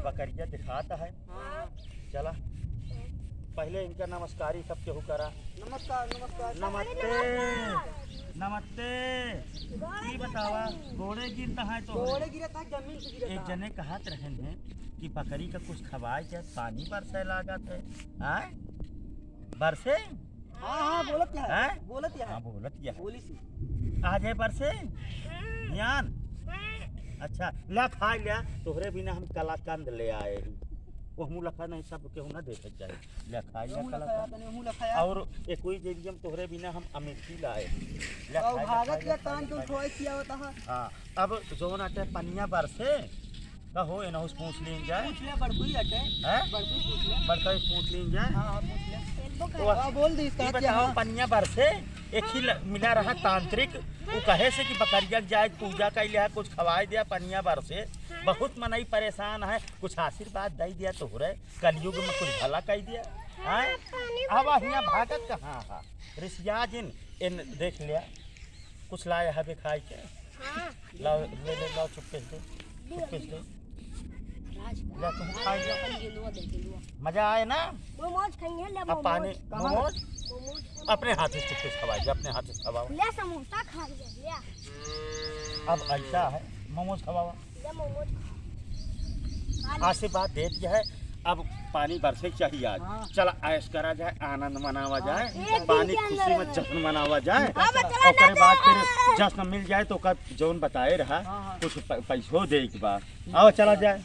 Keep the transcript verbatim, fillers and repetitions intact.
बकरिया दिखाता है। हाँ। चला, पहले इनका नमस्कारी सब केहू करा। नमस्कार, नमस्कार। नमस्ते, नमस्ते। ई बतावा, गोड़े गिरता है तो गोड़े गिरता है, जमीन से गिरता एक है। जने कहत रहन है कि बकरी का कुछ खवाए के पानी बरसे लागत है। आय? बरसे? हाँ, हाँ, बोलत क्या है? हैं? बोलत क्या है? हाँ, बोलत क्या है? बोली सी। आज है बरसे? ज्ञान? अच्छा, ला खाइ ल्या, तोहरे बिना हम कलाकंद ले आए ही। ओहमू लखा नहीं, सब केहू ना देखे चाहे। ला खाइ ल्या ओहमू लखा कलाकंद। तने ओहमू लखा। और एक कोई जेबियम तोहरे बिना हम अमेठी लाए ही। ला और खाइ ल्या, भागत खाइ ल्या, या कान खाइ के ल्या। उठवाए किया होता है। हाँ, अब जौन आटे पनिया बरसे, कहो, एनहु से पूछ लीन जाए। पूछ ले, बड़कुई हटे। हैं? बड़कुई पूछ ले। बड़का से पूछ लीन जाए। हाँ, हाँ, पूछ ले। तो हाँ, बोल दी इसका ये क्या बताओ, हाँ? पनिया बरसे, एक ही ल-, मिला रहा तांत्रिक, वो कहे से कि बकरिया के जाए, पूजा कइ लिया, कुछ खवाए दिया, पनिया बरसे। बहुत मनई परेशान है, कुछ आशीर्वाद दइ दिया तोहरे, कलयुग में कुछ भला कइ दिया। हैं? अब हियाँ भागत कहाँ है? रिसिया जिन, इन देख लिया, कुछ लाए हवे खाए के? हाँ। लाओ, ले ले, लाओ, चुप्पे से दे। चुप्पे से दे। राज, ले, तुम खा ले। अपन गेंदुआ दे, गेंदुआ। मजा आए ना? मोमोज खाएंगे, ले अब पानी, मोमोज। मोमोज। मोमोज। अपने हाथ से चुप्पे से खवाए, अपने हाथ से खवाओ। ले समोसा खा ले, ले। अब ऐसा है, मोमोज खवाओ। ले मोमोज खा। खा ले। आशीर्वाद दे दिया है, अब पानी बरसे के चाहिए आज। हाँ। चला ऐश करा जाए, आनंद मनावा हाँ। जाए, एक दिन पानी के खुशी अंदर में में। जश्न मनावा जाए। अब चला ओकरे ना बाद फिर दे। जश्न मिल जाए तो ओकर जौन बताए रहा, हाँ, हाँ। कुछ प-, पैसो दे एक बार। आओ चला जाए।